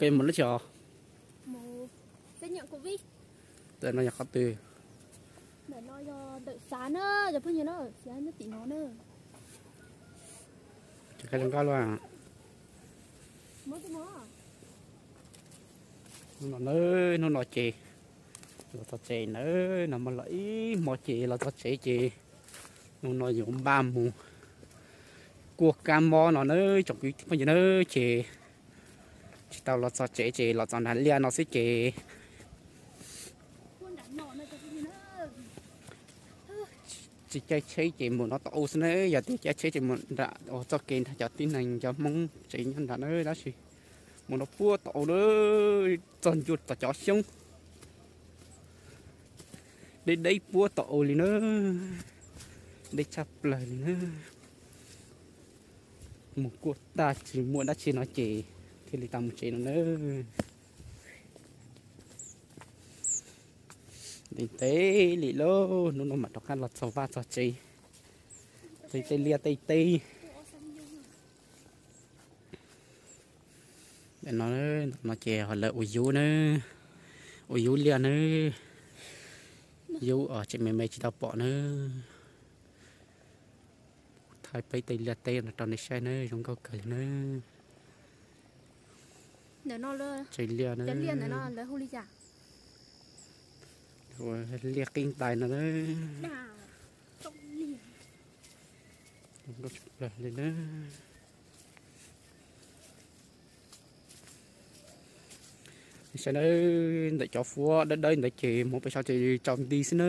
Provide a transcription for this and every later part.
Koj mus lub tsis os? Ntawm no yog qhov twg? Tseem koj zoo nkauj luaj. Hnub no na, hnub no ces los txog tsev na, nag hmo los ib hmo ces los txog tsev ces hnub no yuav npaj mus kuaj kab mob no na, tsoom kwv tij phooj ywg na, ces tsis tau los txog tsev ces los txog nram liaj no xwb ces tsis caij tsheb ces mus no tom u xwb na, yog tias caij tsheb ces mus nram uas txoj kev nrog cov tib neeg cov Hmoob tsev nyob nram na, tab sis mus no puag tom u na, txog ncua tom cov xyoob, deb deb puag tom u li na, deb tshaj plaws li na. Mus kuaj tag tsis muaj dab tsi no ces thiaj li tau mus tsev no na. Ntev ntev li lauj, hnub no mam rov qab los txog vaj txog tsev, tej liaj tej teb. Ntawm no, no ces ho lawv ua yub na, ua yub liaj na, yub os tseem me me tsis tau pom na. Thaij peb tej liaj teb no rau nej saib na, zoo nkauj kawg li na. Tsev liaj na, liaj qib ntais no na. Zoo nkauj tshaj plaws li na. Saib na, ntawm cov fuab dawb dawb ntawd ces mus pem saud ces tsaus nti xwb na.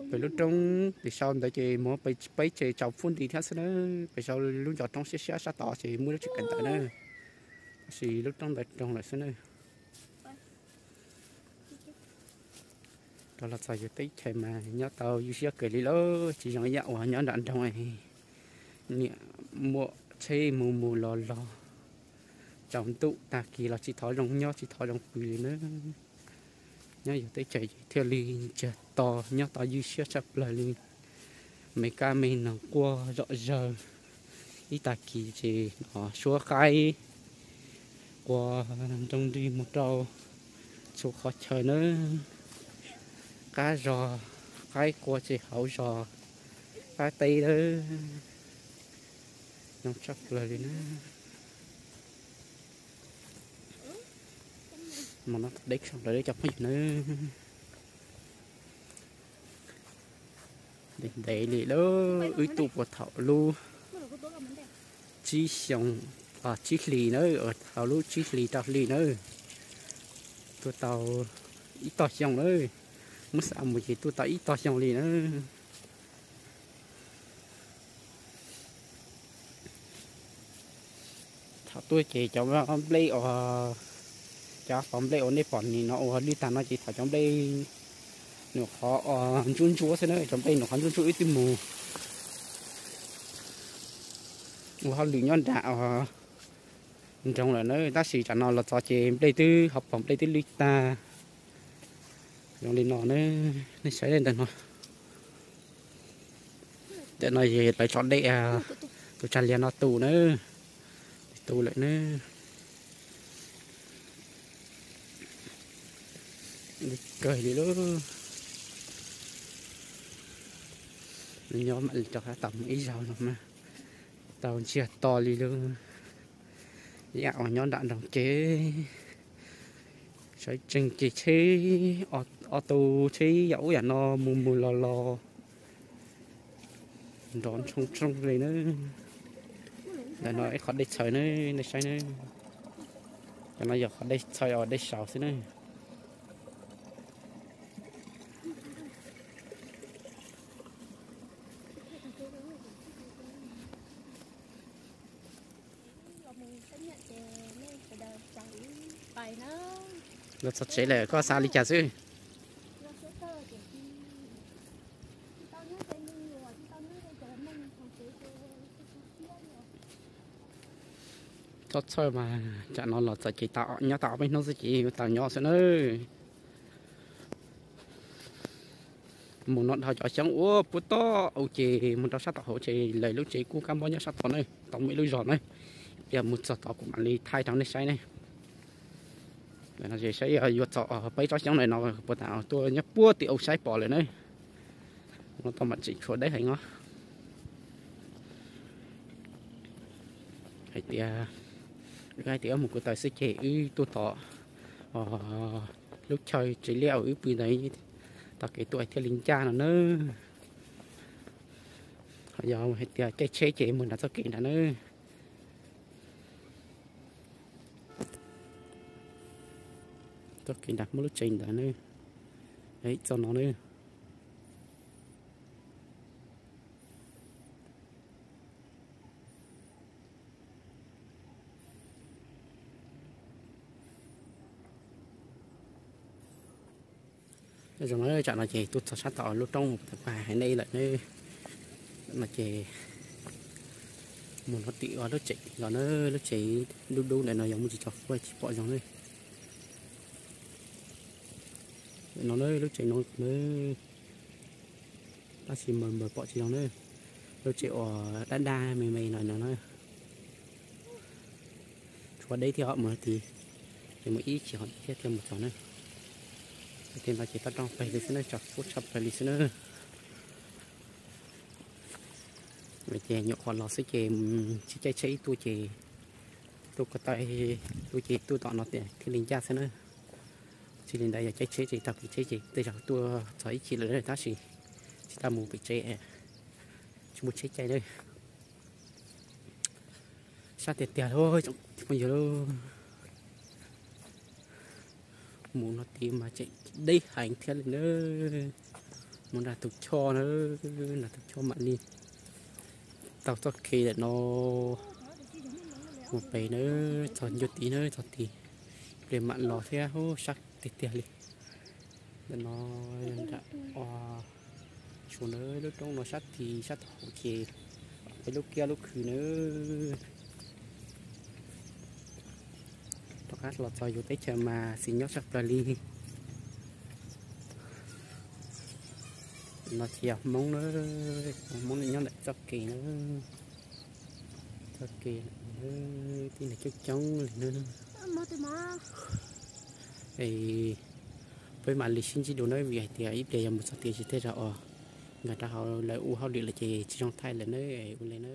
Pem lub roob pem saud ntawd ces mus pem peb ces tsaus fuab nti thiab xwb na. Pem saud lub ncov roob siab siab sab tod ces muaj lub tsev kawm ntawv na, tab sis lub roob ntawd roog lawm xwb na. Rov los txog yus teb chaws mas nyob tau ywj siab kawg li lauj, tsis zoo ib yam uas nyob nram nroog es niam muaj tsheb mus mus los los, tsaus ntuj tag kis los tsis thov zoo nyob tsis thov zoo pw li na. Nyob yus teb chaws ces thiaj li ntsiag to, nyob tau ywj siab tshaj plaws li. Me kab me noog quaj zom zaws, ib tag kis ces suab qaib qua nroo nrig mus rau txhua qhov chaw nawb. Qab zos qaib qua ces hauv zos qaib teb lawm. Zoo tshaj plaws li na. Mas no tom deb sab lawm cov phooj ywg nawb. Ntev ntev li lauj, wb tuaj puag thaum lub tsib xyoo, tsib hlis na, thaum lub tsib hlis rau hli na, tuaj tau ib tog xyoo na, muab xav mus ces tuaj tau ib tog xyoo li na. Thaum tuaj ces cov nplej uas, cov qhov nplej uas nej pom nim no ua lwj tag no ces thaum cov nplej nws qhov ntsuab ntsuab xwb na, cov nplej nws qhov ntsuab ntsuab wb twb mus ua hauj lwm nyob nram nroog lawm na, tab sis tsam no los txog ces nplej twb, hauv paus nplej twb lwj tag. Zoo li no na, nej saib ntawm no. Ntawm no lawv tso dej, tus tsag liag no tu na, tu lawm na. Kawg li lauj. Nyob mam li rov qab tau mus ib zaug no mas tau ntsiag to li lauj. Yam uas nyob nram nroog ces sawv tsees ces tsheb, o, o tus tsheb yam ub yam no mus mus los los nrov ntshoo ntshoo li na. Ntawm no ib qhov dej txhawv na, nej saib na. Cov no yog qhov dej txhawv uas dej saud xwb na. Los txog tsev lawm koj xav li cas xwb? Txhob txhawj mas, tsam no los txog ces tau nyob tau ob peb hnub xwb ces tau nyob xwb nawb. Mus no dhau cov xyoob ua puag tom ub ces mus rau sab tom hauv ces lawv lub tsev kuj kab mob nyob sab tod na, tau muaj ib lub zos na. Yog mus txog tod kuv mam li thaij rau nej saib ne. Saib yuav txog peb tsob xyoob ntawm no puas tas tuaj nyob puag tim ub saib pom lawm na. No tau mam tseem tshuav deb heev os. Hais tias, wb hais tias wb mus ko taw xwb ces wb tuaj tom lub chaw tsev liaj uas wb pw ntawd, tau kev tuaj thiaj li ncaj no na. Ho yog hais tias caij tsheb ces mus nram txoj kev nrad na. Txoj kev nrad muaj lub tsev ntawd na. Txoj no na. Zoo na, tsam no ces tuaj txog sab tom lub roob uas kuv hais nej lawm ne. No ces mus no tim lub tsev los na, lub tsev dub dub ntawm no yog muaj tsis tso kuj tsis pom zoo ne. No na, lub tsev no na, tab sis mas pom tsis zoo na. Lub tsev uas daj daj me me no no na. Tshuav deb thiab os, mus no tid, ces mus ib chim ho thiaj thiaj mus txog na. Tej no ces toj roob pes li xwb na, tso kub tshaj plaws li xwb na. Ces nyuam qhuav los xwb ces tsis caij tsheb ib tuj ces tuaj ko taw, tuaj ces tuaj tom no tias thiaj li ncaj xwb na. Tsis li ntawd yog caij tsheb ces tau kev tsheb ces tej zaum tuaj txog ib chim lawm tab sis tsis tau mus pem tsev, tsis muaj tsheb caij na. Sab tiag tiag lauj tsoom phooj ywg lauj. Mus no tid mas tseem deb heev thiab li na. Mus nram tus choj na, nram tus choj mam li tau txoj kev ntawm no mus pem na, txog ncua tid na, txog tid pliag mam los thiab, sab tiag tiag li. Ntawm no nram, o, tshuav na, lub roob no sab tid sab tod hauv ces peb lub kiab lub khw na. Rov qab los txog yus teb chaws mas xis nyob tshaj plaws li. No ces yog Hmoob na, Hmoob nyob ntawm txoj kev na, txoj kev tib neeg coob coob li na. Es peb mam li sib ntsib dua na, vim hais tias ib pliag yog mus txog tias tsis tej zaum os, nkag rau hauv lawv ua hauj lwm lawm ces tsis zoo thaij lawm na, ua li na.